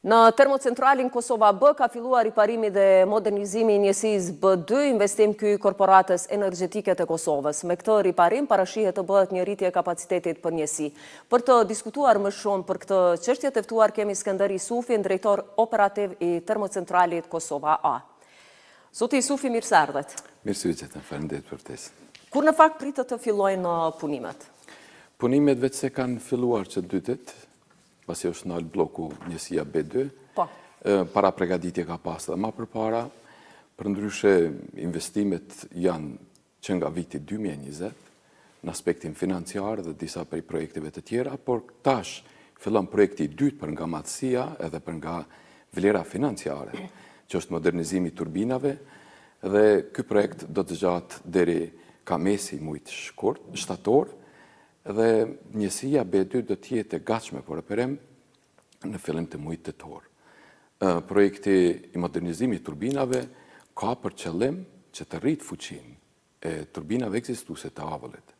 Në termocentralin Kosova B ka filluar riparimi dhe modernizimi i njësisë B2, investim ky i Korporatës Energjetike të Kosovës. Me këtë riparim parashihet të bëhet një rritje e kapacitetit për njësi. Për të diskutuar më shumë për këtë çështje të ftuar kemi Skënder Isufin, drejtor operativ i termocentralit Kosova A. Zoti Isufi, mirë se erdhët. Mirë se ju gjetëm, faleminderit për ftesën. Kur në fakt pritet të fillojnë punimet? Punimet veçse kanë filluar që dy ditë, pasi është nalë blloku njësia B2. Po. Parapregaditje ka pas dhe ma përpara, përndryshe investimet janë që nga viti 2020, në aspektin financiar dhe disa prej projekteve të tjera, por tash fillon projekti i dytë për nga madhësia edhe për nga vlera financiare, që është modernizimi i turbinave, dhe ky projekt do të zgjatë deri ka mesi i mujit shkurt, shtator, Dhe njësia B2 do të jetë e gatshme për operim në fillim të muajit tetor. Projekti i modernizimit i turbinave ka për qëllim që të rritë fuqinë e turbinave ekzistuese të avullit.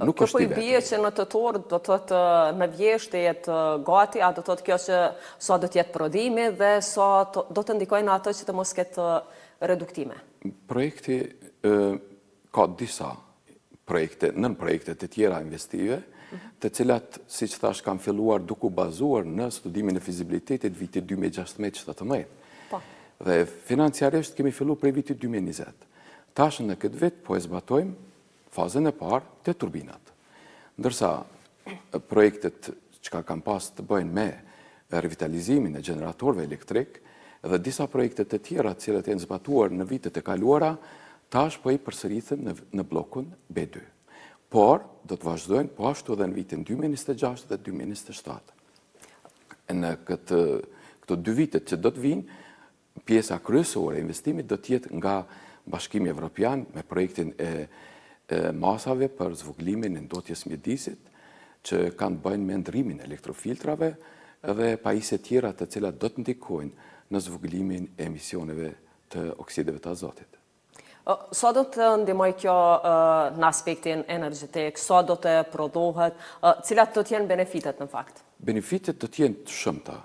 Nuk kjo po i bie që në tetor do të thotë në vjeshtë të jetë gati, a do të thotë kjo që sa do të jetë prodhimi dhe sa do të ndikojë në atë që të mos ketë reduktime? Projekti Ka disa projekte, nënprojekte të tjera investive, të cilat, siç thashë, kanë filluar duke u bazuar në studimin e fizibilitetit vitit 2016-17. Po. Dhe financiarisht kemi fillu prej vitit 2020. Tash në këtë vit po e zbatojmë fazën e parë te turbinat. Ndërsa projektet çka kanë pas të bëjnë me revitalizimin e gjeneratorëve elektrik dhe disa projekte të tjera të cilat janë zbatuar në vitet e kaluara, tash po i përsërisim në, në bllokun B2. Por, do të vazhdojnë po ashtu edhe në vitin 2026 dhe 2027. Në këtë, këto dy vitet që do të vijnë, Pjesa kryesore e investimit do të jetë nga Bashkimi Evropian me projektin e masave për zvogëlimin e ndotjes mjedisit, që kanë të bëjnë me ndërrimin e elektrofiltrave dhe pajisje tjera të cilat do të ndikojnë në zvogëlimin e emisioneve të oksideve të azotit. Sa do të ndihmojë kjo në aspektin energjetik, sa do të prodhohet, cilat do të jenë benefitet në fakt? Benefitet do të jenë të shumta.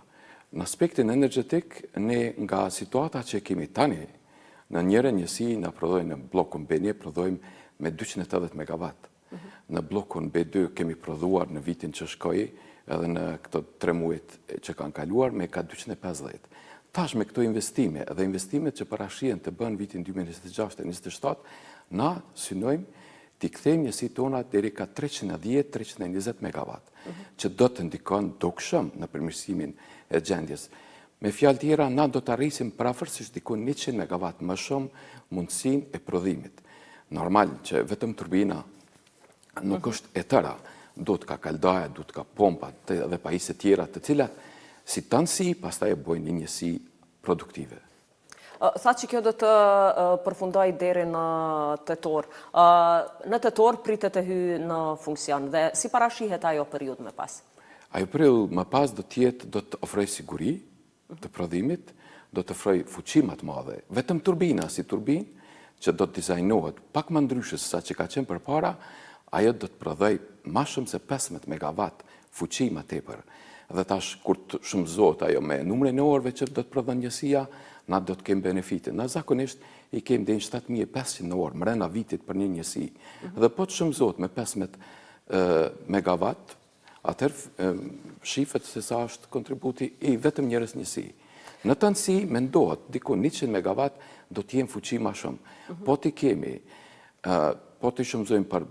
Në aspektin energjetik, ne nga situata që kemi tani, në njërën njësi na prodhojnë në bllokun B1 prodhojmë me 280 megawatt. Në bllokun B2 kemi prodhuar në vitin që shkoi, edhe në këto tre muajt që kanë kaluar, me ka 250. Tash me këto investime dhe investimet që parashihen të bëhen vitin 2026 e 27, na synojmë t'i kthejmë njësitë tona deri ka 310-320 megawatt, që do të ndikon dukshëm në përmirësimin e gjendjes. Me fjalë tjera, na do të arrisim përafërsisht diku 100 megawatt më shumë mundësinë e prodhimit. Normal që vetëm turbina nuk mhm. është e tëra, duhet ka kaldaja, duhet ka pompa dhe pajisje tjera të cilat si tërësi pastaj e bojnë një njësi produktive. Tha që kjo do të përfundojë deri në tetor. Në tetor pritet të hyjë në funksion dhe si parashihet ajo periudhë më pas? Ajo periudhë më pas do të jetë, do të ofrojë siguri, të prodhimit do të ofrojë fuqi më të madhe. Vetëm turbina si turbinë që do të dizajnohet pak më ndryshe se sa që ka qenë përpara, ajo do të prodhojë më shumë se 15 megawatt fuqi më tepër. Dhe tash kur të shumëzohet ajo me numrin e orëve që do të prodhon njësia, na do të kemi benefite. Na zakonisht i kemi deri në 7500 orë mrena vitit për një njësi. Mhm. Dhe po të shumëzohet me 15 megawatt, Atëherë shifet se sa është kontributi i vetëm njërës njësi. Në tërësi mendohet diku 100 megawatt do të jenë fuqi ma shumë. Mhm. Po t'i kemi, po t'i shumëzojmë për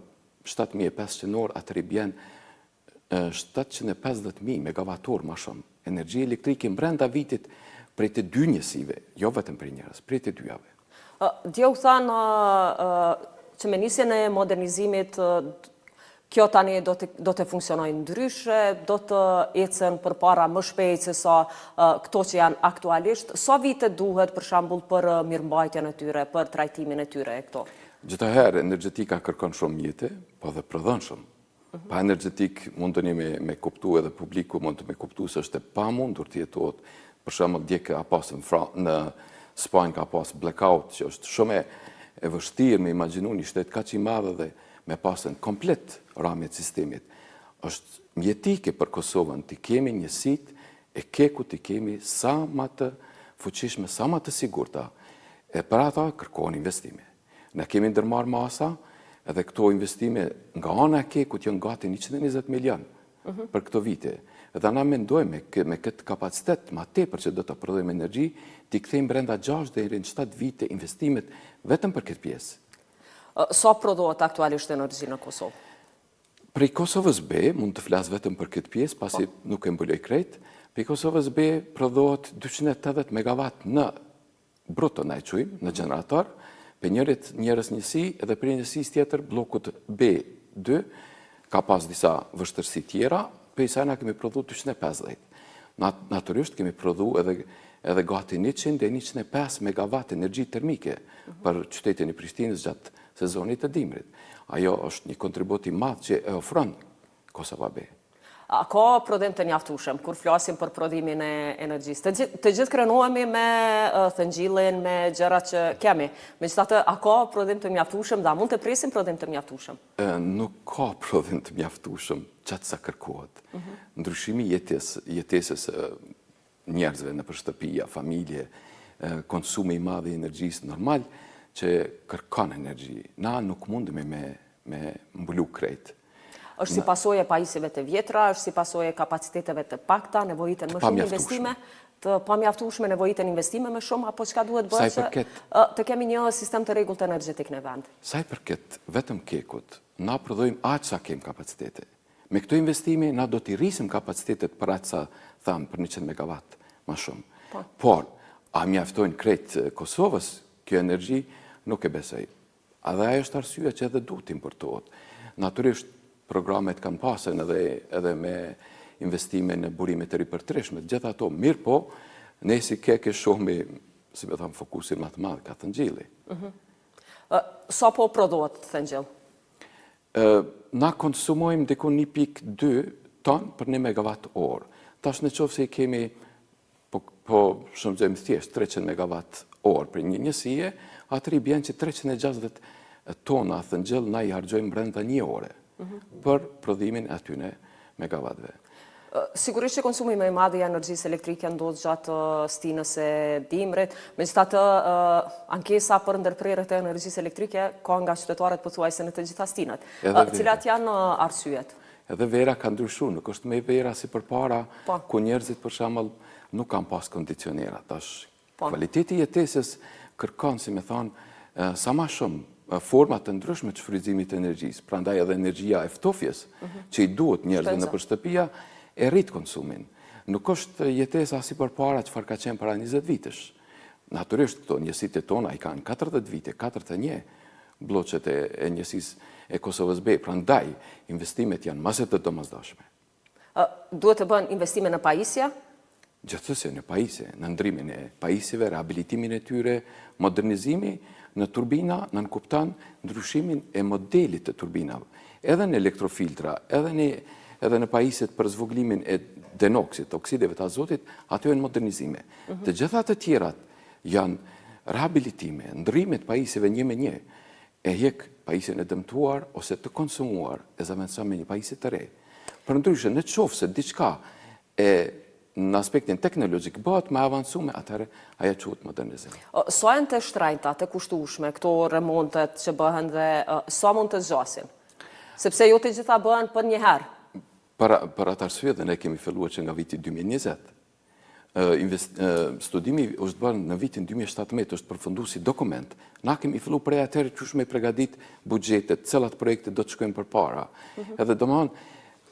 7500 orë, atëherë i bjen 750.000 megawatt orë ma shumë. Energji elektrike mbrenda vitit prej të dy njësive, jo vetëm prej njërës, prej të dyjave. Dje u tha në që me nisjen e modernizimit kjo tani do të, do të funksionojë ndryshe, do të ecën përpara më shpejt se sa këto që janë aktualisht. Sa vite duhet për shembull për mirëmbajtjen e tyre, për trajtimin e tyre e këto? Gjithaherë energjetika kërkon shumë mjete, po dhe prodhon shumë. Pa energjetikë mundeni me, me kuptu edhe publiku mund të me kuptu se është e pamundur të jetohet. Për shembull, dje ka pas në, Fra, në Spanjë ka pas blackout, që është shumë e, e vështirë me imagjinu një shtet kaq i madh dhe me pasën komplet ramje të sistemit. Është jetike për Kosovën të kemi njësitë e KEK-ut i kemi sa ma të fuqishme, sa ma të sigurta, e për ata kërkohen investime. Ne kemi ndërmarrë masa, edhe këto investime nga ana e KEK-ut janë gati 120 milion mhm. për këto vite. Dhe na mendojmë me këtë kapacitet ma tepër që do të prodhojmë energji, t'i kthejmë brenda 6 deri në 7 vite investimet vetëm për këtë pjesë. Sa prodhohet aktualisht energji në Kosovë? Prej Kosovës B, mund të flas vetëm për këtë pjesë, pasi po. nuk e mbuloj krejt, prej Kosovës B prodhohet 280 megawatt në bruto na e qujmë, në gjenerator, prej njërit njërës njësi edhe prej njësisë tjetër bllokut B2, ka pas disa vështirësi tjera, prej saj na kemi prodhu 250. Natyrisht kemi prodhu edhe edhe gati 100 dhe 105 megawatt energji termike mhm. për qytetin e Prishtinës gjatë sezonit të dimrit. Ajo është një kontribut i madh që e ofron Kosova B. A ka prodhim të mjaftueshëm kur flasim për prodhimin e energjisë? Të gjithë, të gjithë krenohemi me thëngjillin, me gjërat që kemi. Megjithatë, a ka prodhim të mjaftueshëm dhe a mund të presim prodhim të mjaftueshëm? Nuk ka prodhim të mjaftueshëm qaq sa kërkohet. Mhm. Ndryshimi i jetës, jetesës njerëzve nëpër shtëpia, familje, konsumi i madh i energjisë normal që kërkon energji. Na nuk mundemi me me mbulu krejt. Është si pasojë e pajisjeve të vjetra, është si pasojë e kapaciteteve të pakta, nevojiten më shumë investime, të pamjaftueshme nevojiten investime më shumë apo çka duhet bërë që të kemi një sistem të rregullt energjetik në vend? Sa i përket vetëm KEK-ut, na prodhojmë aq sa kem kapacitete. Me këto investime na do t'i rrisim kapacitetet për aq sa thamë për 100 megawatt ma shumë. Po. Por, a mjaftojnë krejt Kosovës kjo energji, nuk e besoj. Edhe ajo është arsyeja që edhe duhet të importohet. Natyrisht, programet kanë pasën edhe, edhe me investime në burime të ripërtrishme, të gjitha ato, mirëpo, ne si KEK e shohmi, si me thanë, fokusin ma të madh, ka thëngjilli. Mhm. Sa po prodhohet thëngjill? Na konsumojmë diku 1.2 ton për 1 megawatt orë. Tash në qoftë se i kemi, po, po shumëzojmë thjesht 300 megawatt orë për një njësie, atëherë i bjen që 360 tona thëngjill na i harxhojmë brenda një ore mhm. për prodhimin e atyne megawattëve. Sigurisht që konsumi më i madh i energjisë elektrike ndodh gjatë stinës së dimrit, megjithatë ankesa për ndërprerjet e energjisë elektrike ka nga qytetarët pothuajse në të gjitha stinët. Cilat janë arsyet? Edhe vera ka ndryshu, nuk është më vera si përpara, po. ku njerëzit për shembull nuk kanë pas kondicionera. Tash Po. Kvaliteti i jetesës kërkon, si me thanë, sa ma shumë forma të ndryshme të shfrytëzimit të energjisë, prandaj edhe energjia e ftofjes mhm. që i duhet njerëzve nëpër shtëpia, e rrit konsumin. Nuk është jetesa si përpara çfarë ka qenë para 20 vitesh. Natyrisht këto njësitë tona i kanë 40 vite, 41 blloqet e, e njësisë e Kosovës B, prandaj investimet janë ma se të domosdoshme. Duhet të bëhen investime në pajisje? Gjithsesi në pajisje, në ndrimin e pajisjeve, rehabilitimin e tyre, modernizimi në turbina nënkupton ndryshimin e modelit të turbinave, edhe në elektrofiltra, edhe në edhe në pajisjet për zvogëlimin e denoksit, oksideve të azotit, ato janë modernizime. Mhm. Të gjitha të tjerat janë rehabilitime, ndrrime të pajisjeve një me një, e hjek pajisjen e dëmtuar ose të konsumuar e zëvendëson me një pajisje të re. Përndryshe, në qoftë se diçka e në aspektin teknologjik bëhet më e avancume, atëherë ajo quhet modernizim. Sa janë të shtrenjta, të kushtueshme këto remontet që bëhen dhe sa mund të zgjasin? Sepse jo të gjitha bëhen përnjëherë. Për, për atë arsye dhe ne kemi filluar që nga viti 2020. Studimi është bërë në vitin 2017, është përfundu si dokument. Na kemi fillu prej atëherë qysh me pregadit buxhetet, cilat projekte do të shkojnë përpara. Mhm. Edhe domethonë,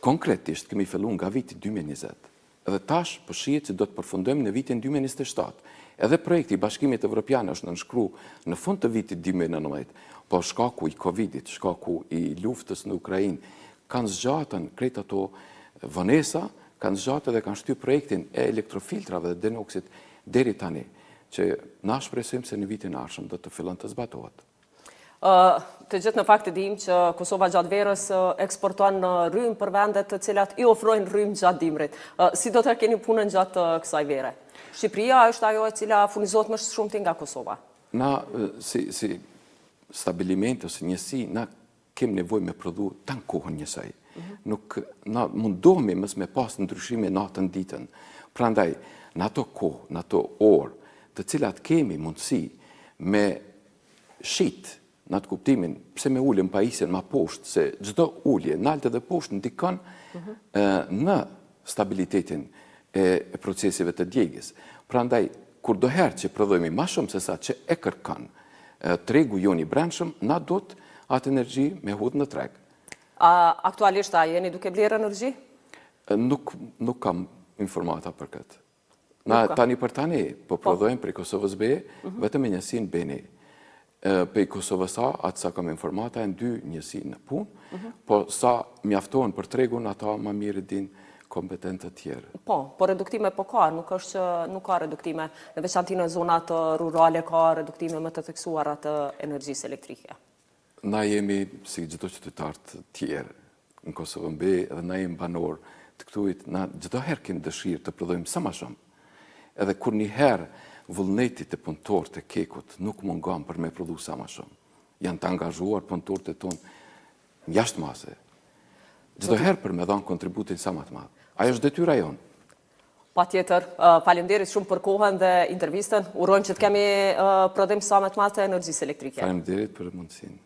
konkretisht kemi fillu nga viti 2020. Edhe tash po shihet që do të përfundojmë në vitin 2027. Edhe projekti i Bashkimit Evropian është nënshkru në fund të vitit 2019, po shkaku i Covidit, shkaku i luftës në Ukrainë, kanë zgjatën krejt ato vonesa, Kanë zgjatë dhe kanë shty projektin e elektrofiltrave dhe denoksit deri tani, që na shpresojmë se në vitin e ardhshëm do të fillon të zbatohet. Të gjithë në fakt e dimë që Kosova gjatë verës eksporton rrymë për vendet të cilat i ofrojnë rrymë gjatë dimrit. Si do të keni punën gjatë kësaj vere? Shqipëria është ajo e cila furnizohet më së shumti nga Kosova. Na si si stabiliment ose njësi na kem nevojë me prodhu tanë kohën njësoj. Mhm. Nuk, na mundohemi mos me pas ndryshime natën ditën. Prandaj, në ato kohë, në ato orë, të cilat kemi mundësi me shit në atë kuptimin, pse me ulën pajisjen ma poshtë, se çdo ulje, nalt edhe poshtë, ndikon mhm. në stabilitetin e proceseve të djegjes. Prandaj, kurdoherë që prodhojmë ma shumë se sa që e kërkon tregu jonë i brendshëm, na duhet atë energji me hudhë në treg. A, aktualisht, a jeni duke blerë energji? Nuk, nuk kam informata për këtë. Na tani për tani, po, po. prodhojmë prej Kosovës B, mhm. vetëm me njësinë B një. Prej Kosovës A, atë sa kam informata, janë dy njësi në punë, mhm. po sa mjaftohen për tregun, ata ma mirë din kompetentët tjerë. Po, po reduktime po ka, nuk është që nuk ka reduktime. Në veçanti në zonat rurale ka reduktime më të theksuara të energjisë elektrike. Na jemi si çdo qytetar të tjerë në Kosovën B dhe na jemi banorë të këtuit, na çdo herë kemi dëshirë të prodhojmë sa ma shumë. Edhe kurrnjëherë vullneti te punëtorët e KEK-ut nuk mungon për me prodhu sa ma shumë. Janë të angazhuar punëtorët e tonë jashtë mase. Çdo herë për me dhanë kontributin sa ma të madh. Ajo është detyra jonë. Patjetër, faleminderit shumë për kohën dhe intervistën. Urojmë që të kemi prodhim sa më të madh të energjisë elektrike. Faleminderit për mundësinë.